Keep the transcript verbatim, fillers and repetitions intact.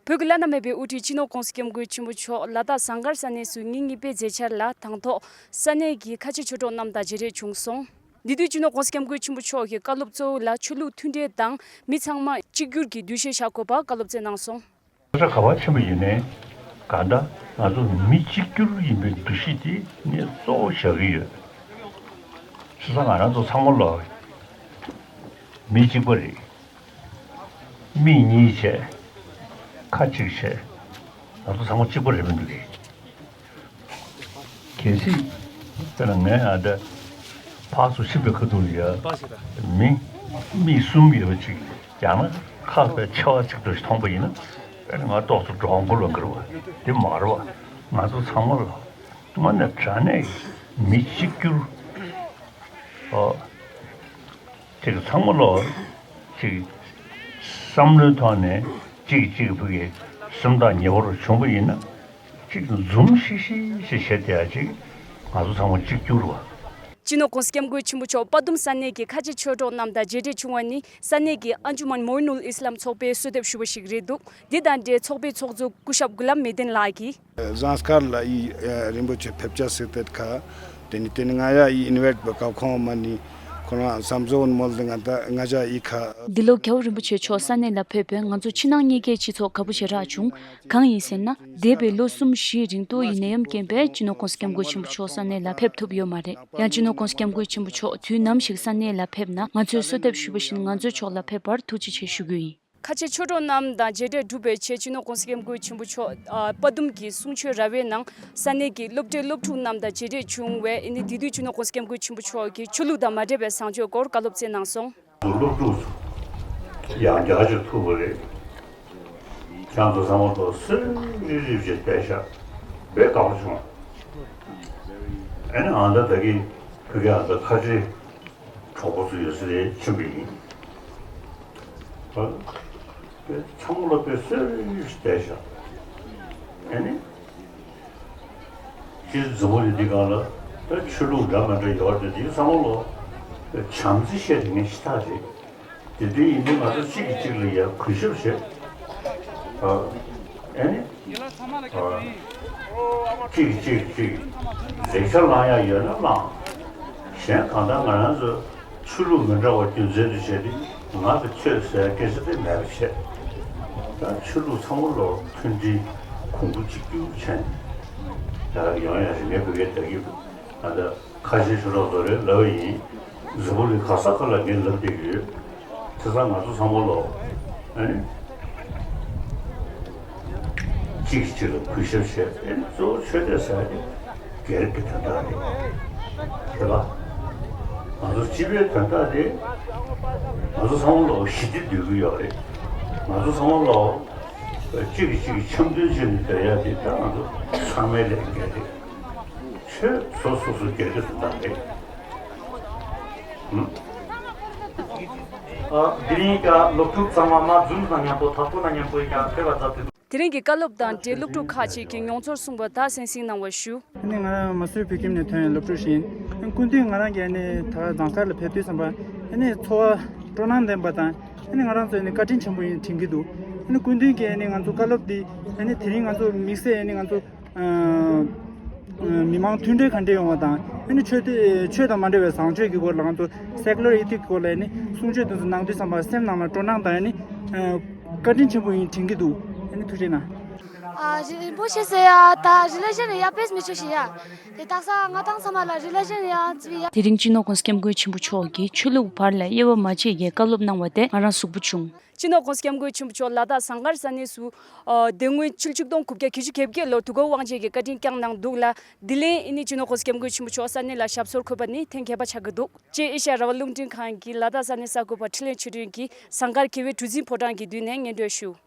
བོད་ཀྱི་བླ་ན་མེད་པའི་དབུ་ཁྲིད་སྤྱི་ནོར་༸གོང་ས་༸སྐྱབས་མགོན་ཆེན་པོ་མཆོག་ལ་དྭགས་ཟངས་དཀར་ས་གནས་སུ་ཉིན་གཉིས་པའི་མཛད་འཆར་ལ་དང་ཐོག་ས་གནས་ཀྱི་ཁ་ཆེ་ཆོས་གྲོགས་རྣམས་དང་མཇལ་འཕྲད་བྱུང་སོང་། འདི་དུས་སྤྱི་ནོར་༸གོང་ས་༸སྐྱབས་མགོན་ཆེན་པོ་མཆོག་གིས་བཀའ་སློབ་གཙོ་བོ་ལ་ཆོས་ལུགས་མཐུན་འབྲེལ་དང་མི་ཚང་མ་གཅིག་གྱུར་གྱི་འདུ་ཤེས་བཞག་དགོས་པ་བཀའ་སློབ་སྩལ་གནང་སོང་། ས་ཆ་ག་པར་ཕྱིན་པ་ཡིན་ནའི་གང་ལྟར་ང་ཚོ་མི་གཅིག་གྱུར་ཡིན་པའི་འདུ་ཤེས་དེ་ངས་གཙོ་བོ་བཞག་གི་ཡོད། བྱས་ཙང་ང་རང་ཚོ་ཚང་མ་ལོ་མི་གཅིག་པ་རེད། མིག་གཉིས་བྱས། ཁ་གཅིག་བྱས། ང་ཚོ་ཚང་མ་གཅིག་པ་རེད་མི་འདུག་གས། གལ་སྲིད་དཔེར་ན་ངས་ཨ་འདྲ་ཕར་ཚུར་ཕྱིན་པའི་ཁ་ཐུག་ལ་ཡ་མི་མིག་གསུམ་ཡོད་པ་ཅིག་ཡང་ན་ཁ་བའི་ཆེ་བ་ཅིག་ཏུ་མཐོང་པ་ཡིན་ན་དཔེར་ན་ང་ཏོག་ཙམ་འགྲོ་འགོ་ལ་འགྱུར་བ་དེ་མ་རེད་བ། ང་ཚོ་ཚང་མ་ལ་དངོས་གནས་དྲང་གནས་མི་གཅིག་གྱུར། ཨོ། ཅིག་ཚང་མ་ལོ་ཅིག་བསམ་བློའི་ཐོག་ནས་ཅིག་ཅིག་བུ་གི་སེམས་ཐག་ཉེ་བོར་བྱུང་བ་ཡིན་ན་ཅིག་འཛུམ་ཤིག་ཤིག་ཅིག་བྱེད་བསྡད་ཡ་ཅིག་ང་ཚོ་ཚང་མ་གཅིག་གྱུར་བ། སྤྱི་ནོར་༸གོང་ས་༸སྐྱབས་མགོན་ཆེན་པོ་མཆོག་དཔའ་གདུམ་ས་གནས་ཀྱི་ཁ་ཆེ་ཆོས་གྲོགས་རྣམས་དང་མཇལ་འཕྲད་བྱུང་བ་ནི་ས་གནས་ཀྱི་ཨན་ཇུ་མན་མོ་ཨིན་ནུལ་ཨི་སི་ལམ་ཚོགས་པས་གསོལ་འདེབས་ཞུས་པ་ཞིག་རེད་འདུག་འདི་དང་འབྲེལ་ཚོགས་པའི་ཚོགས་གཙོ་སྐུ་ཞབས་གུ་ལམ་མེ་དིན་ལགས་ཀྱིས། ཟངས་དཀར་ལ་ཡི་རིན་པོ་ཆེ་ཕེབས་ཆ་ཟིག་དེ་ཁ། དེ་ནི་དེ་ནི་ང་ཡ་ཡི་ཨིན་ཝེཊ་བ་ཀ་ཁོང་མ་ནི་ཁོ་རང་བསམ་བཟོ་བོ་མོལ་དེ་ང་ད་ང་ཅག་ཡི་ཁ། འདི་ལོ་རྒྱལ་བ་རིན་པོ་ཆེ་མཆོག་ས་གནས་ལ་ཕེབས་པས་ང་ཚོ་ཕྱི་ནང་གཉིས་ཀའི་སྤྱི་ཚོགས་དགའ་པོ་ཞེ་དྲག་བྱུང་། གང་ཡིན་ཟེར་ན། འདས་པའི་ལོ་གསུམ་བཞིའི་རིང་ཏོག་དབྱིབས་ནད་ཡམས་རྐྱེན་པས་སྤྱི་ནོར་༸གོང་ས་༸སྐྱབས་མགོན་ཆེན་པོ་མཆོག་ས་གནས་ལ་ཕེབས་ཐུབ་ཡོད་མ་རེད། ཡང་སྤྱི་ནོར་༸གོང་ས་༸སྐྱབས་མགོན་ཆེན་པོ་མཆོག་དུས་ནམ་ཞིག་ས་གནས་ལ་ཕེབས་ན་ང་ཚོས་གསོལ་འདེབས་ཞུས་པ་བཞིན་ང་ཚོའི་ཕྱོགས་ལ་ཕེབས་པར་ཐུགས་རྗེ་ཆེ་ཞུ་རྒྱུ་ཡིན། ཁ་ཆེ་ཆོས་གྲོགས་རྣམས་དང་མཇལ་འཕྲད་གྲུབ་པའི་ཆེད་སྤྱི་ནོར་༸གོང་ས་༸སྐྱབས་མགོན་ཆེན་པོ་མཆོག་ཨ་དཔའ་གདུམ་གྱི་གསུང་ཆོས་ར་བའི་ནང་ས་གནས་ཀྱི་སློབ་གྲྭའི་སློབ་ཕྲུག་རྣམས་དང་མཇལ་འཕྲད་བྱུང་བས་ཨ་ནི་དེ་དུས་སྤྱི་ནོར་༸གོང་ས་༸སྐྱབས་མགོན་ཆེན་པོ་མཆོག་གིས་ཆོས་ལུགས་དང་མ་འབྲེལ་བའི་བཟང་སྤྱོད་སྐོར་བཀའ་སློབ་སྩལ་གནང་སོང་། སློབ་ཕྲུག་ཚོ་ཡང་བསྐྱར་ཅིག་ཐུག་པ་རེད། ཁྱེད་ཚོ་ཚང་མ་ལོ་སོན་རི་རི་བྱས་བསྡད་ཤག་དཔེ་དགའ་པོ་བྱུང་། ཨ་ནི་ཨ་མདའ་ད་གིན་ཕ་གི་ཨ་མདའ་ཁ་ཆེ་གྲོགས་པོ་ཚོ་ཡོད་ས་རེད་ཕྱིན་པ་ཡིན། ཨ་དཔེ་ཚང་མ་ལོ་དཔེ་སོན་རི་རི་བྱས་བསྡད་ཤག་ཨ་ནི། སྤྱིར་འཛམ་བུ་གླིང་འདི་སྒང་ལ་ད་ཆོས་ལུགས་འདྲ་མི་འདྲ་ཡོད་རེད་དེ་ཚང་མ་ལོ་བྱམས་བརྩེ་བཤད་དེ་ངས་ཤི་ཐག་རེད། དེ་དུས་ཡིན་དུས་ང་ཚོ་གཅིག་གིས་གཅིག་ལ་ཡར་གུས་ཞབས་བྱེད། ཨ་ཨ་ནི་ཨ་གཅིག་གིས་གཅིག་གཅིག་ལེགས་ཆ་བླང་ཡག་ཡོད་ན་བླང་། གཞན་གང་ལྟར་ང་རང་ཚོ་ཆོས་ལུགས་མི་འདྲ་བ་རྒྱུ་མཚན་དུ་བྱས་ཏེ་ང་དང་ཁྱོད་ཟེར་སྐད་ཆ་དེ་མེད་པ་བྱས། ད་ཆོས་ལུགས་ཚང་མ་ལོ་མཐུན་སྒྲིལ་གོང་བུ་གཅིག་གྱུར་བྱས་ནས་ཡང་ཡང་རིང་ངེ་བོད་སྐད་བདག་གིས་ད་ལྟ་ཁ་ཆེ་ཆོས་གྲོགས་ཚོ་རེད་ལབ་པ་ཡིན། འཛམ་བུ་གླིང་ག་ས་ག་ལ་ངས་ལབ་བསྡད་ཀྱི་ཡོད། དེ་ཚང་ང་ཚོ་ཚང་མ་ལོ་ཨ་ནི། གཅིག་གིས་གཅིག་ལ་གུས་ཞབས་བྱས་ཨེ་གཙོ་བོ་ཆོས་དད་ཟེར་ཡ་དེ་སྒེར་གྱི་དོན་དག་རེད། རེད་པ། ང་ཚོ་སྤྱི་པའི་དོན་དག་དེ་ང་ཚོ་ཚང་མ་ལོ་ཞི་བདེ་འདོད་ཀྱི་ཡོད་རེད། ང་ཚོ་ཚང་མ་ལོ་གཅིག་གིས་གཅིག་གི་འཆམ་མཐུན་བྱས་ནས་སྡོད་ཡ་དེ་ད་ང་ཚོ་ཚང་མའི་ལས་འགན་རེད། ཆོས་སོ་སོ་སོ་སྒེར་གྱི་དོན་དག་རེད། ཨ་དེ་རིང་ཀ་སློབ་ཕྲུག་ཚང་མ་མ་འཛུམ་དང་མཉམ་པོ་དག་པོ་དང་མཉམ་པོ་ཡིན་ཀ་ཕེབས་པ་མཛད་དེ་འདུག་དེ་རིང་གི་བཀའ་སློབ་དང་འབྲེལ་སློབ་ཕྲུག་ཁག་ཅིག་གིས་མྱོང་ཚོར་གསུངས་པ་དག་གསན་གཟིགས་གནང་བ་ཞུ། ཨ་ནི་ང་རང་མ་སུའི་བོད་ཁྱིམ་ནས་ཐོན་པའི་སློབ་ཕྲུག་ཞིག་ཡིན། སྐུ་མདུན་ང་རང་གིས་ཨ་ནི་ད་ཟངས་དཀར་ལ་ཕེབས་དུས་ཙམ་པ་ཨ་ནི་ཚོར་བ་སྤྲོ་སྣང་ལྡན་པ་དང་ཨ་ནི་ང་རང་ཚོ་ཨ་ནི་བཀའ་དྲིན་ཆེན་པོ་ཡིན་དྲན་གྱི་འདུག་ཨ་ནི་སྐུ་མདུན་གྱིས་ཨ་ནི་ང་ཚོ་བཀའ་སློབ་འདི་ཨ་ནི་དེ་རིང་ང་ཚོ་དམིགས་བསལ་ཨ་ནི་ང་ཚོ་མི་མང་མཐུན་སྒྲིལ་གང་འདྲ་ཡོང་བ་དང་ཨ་ནི་ཆོས་དེ་ཆོས་དང་མ་འབྲེལ་བའི་བཟང་སྤྱོད་ཀྱི་སྐོར་ལ་ང་ཚོ་སེ་ཀུ་ལར་ཨི་ཐིག་གི་སྐོར་ལ་ཨ་ནི་གསུང་ཆོས་དེ་ཚོ་གནང་དུས་ཙམ་པ་སེམས་ནང་ལ་སྤྲོ་སྣང་དང་ཨ་ནི་བཀའ་དྲིན་ཆེན་པོ་ཡིན་དྲན་གྱི་འདུག་ཨ་ནི་ཐུགས་རྗེ་གནང་། ཨ་རིན་པོ་ཆེ་ཟེར་ཡ་ད་རི་ལེ་ཤན་ཡ་དཔེ་མི་ཆོག་ཤི་ཡ། དེ་དག་ས་ང་དང་ཚང་མ་ལ་རི་ལེ་ཤན་ཡ་ཙི་ཡ། དེ་རིང་སྤྱི་ནོར་༸གོང་ས་༸སྐྱབས་མགོན་ཆེན་པོ་མཆོག་གིས་ཆོས་ལུགས་བར་ལ་དབྱེ་བ་མ་ཕྱེ་བའི་བཀའ་སློབ་གནང་བ་དེ་ང་རང་གཟུགས་པོ་བྱུང་། སྤྱི་ནོར་༸གོང་ས་༸སྐྱབས་མགོན་ཆེན་པོ་མཆོག་ལ་དྭགས་ཟངས་དཀར་ས་གནས་སུ། ཨ་དེ་སྔོན་ཕྱི་ལོ་ཆིག་སྟོང་དགུ་བརྒྱ་བརྒྱད་ཅུ་གྱ་བརྒྱད་ལོར་དུས་འཁོར་དབང་ཆེན་གྱི་བཀའ་དྲིན་བསྐྱངས་གནང་འདུག་ལ། དེ་ལས་ཨ་ནི་སྤྱི་ནོར་༸གོང་ས་༸སྐྱབས་མགོན་ཆེན་པོ་མཆོག་ས་གནས་ལ་ཞབས་སོར་འཁོད་པ་ནི་ཐེངས་བརྒྱད་པ་ཆགས་ཀྱི་འདུག་ཅེས་ཨེ་ཤ་ཡ་རང་དབང་རླུང་འཕྲིན་ཁང་གི་ལ་དྭགས་ས་གནས་གསར་འགོད་པ་འཕྲིན་ལས་ཆོས་སྒྲོན་གྱིས་ཟངས་དཀར་དགེ་བའི་གྲུ་འཛིན་ཕོ་བྲང་གི་མདུན་ནས་སྙན་སྒྲོན་ཞུ།